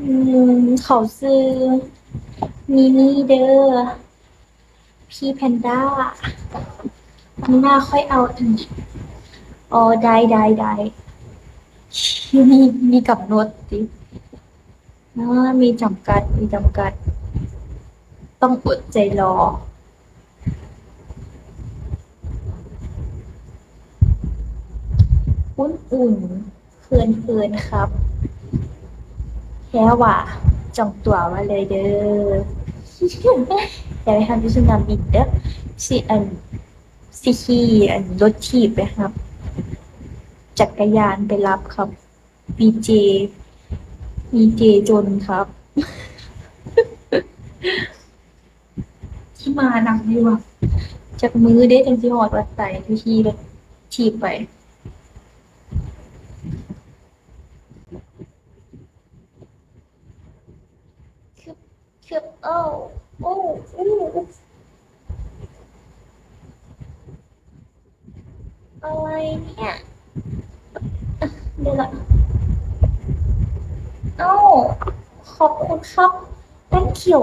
ອືມ ເຂົາຊື່ມີມີເດີ ພີ່ແພນດ້າ. ມື້ໜ້າຄ່ອຍເອົາອີກ. ອໍ ໄດ້ ໄດ້ ໄດ້. ມີ ມີກຳນົດຕິ? ອາ ມີຈຳກັດ ມີຈຳກັດ. ຕ້ອງອົດໃຈລໍ. ອຸ່ນໆ ເຂີນໆ ຄັບ ແທ້ຫວາ ຈອງຕົ໋ວໄວ້ເລີຍເດີ. ຢ່າໄປຮັບຢູ່ສະໜາມບິນເດີ ຊິ ອັນ ຊິຂີ່ ອັນ ລົດຖີບໄປຮັບ ຈັກກະຍານໄປຮັບຄັບ ວີເຈ ວີເຈຈົນຄັບ. ທີ່ມານຳຢູ່ວ່າ ຈັກມື້ເດ້ຈັ່ງຊິຮອດວັດໄຕ ທີ່ຂີ່ລົດຖີບໄປ. ຄຶບ ຄຶບ ໂອ້ ໂອ້ ອູ້ ອະໄລເນີ້ຍ ດຽວລະ ເອົ້າ ຂອບຄຸນຄັບ Thank you.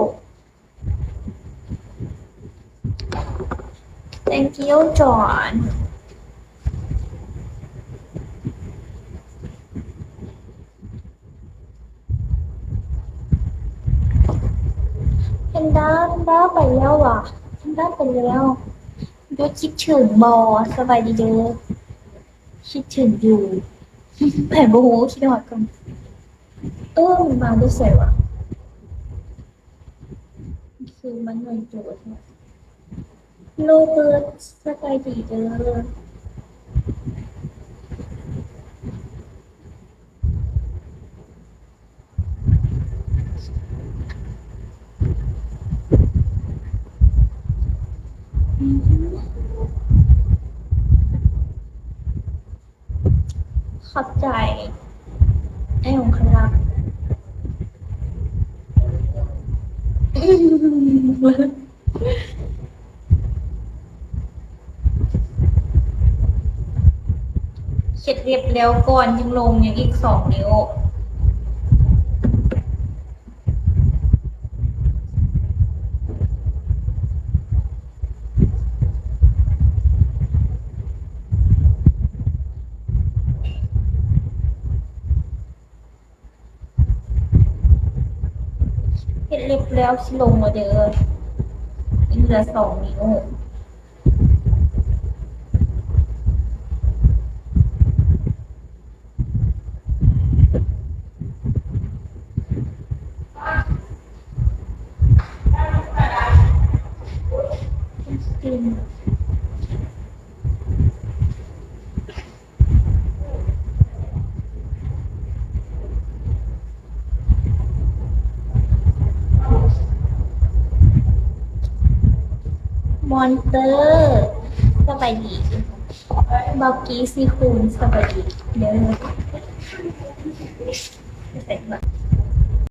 Thank you John. ແພນດ້າ ແພນດ້າໄປແລ້ວຫວາ? ແພນດ້າໄປແລ້ວ. ຢູ່ຄິດເຖິງບໍ່? ສະບາຍດີເດີ. ຄິດເຖິງຢູ່. ໃຜບໍ່ຮູ້ ຄິດຮອດກ່ອນ. ເອີ ມັນມາແຕ່ໃສຫວາ? ຄືມັນໜ້ອຍໂຕແທ້. ໂລເບີດ ສະບາຍດີເດີ. ຂອບໃຈ ອ້າຍອົງຄະລັກ. ເຮັດເລັບແລ້ວກ່ອນຈຶ່ງລົງ ຍັງອີກສອງນິ້ວ. ເຮັດເລັບແລ້ວຊິລົງແລ້ວເດີ ຍັງເຫຼືອສອງນິ້ວ. ມອນເຕີ ສະບາຍດີ. ເບົາກີຊີຄູນ ສະບາຍດີເດີ.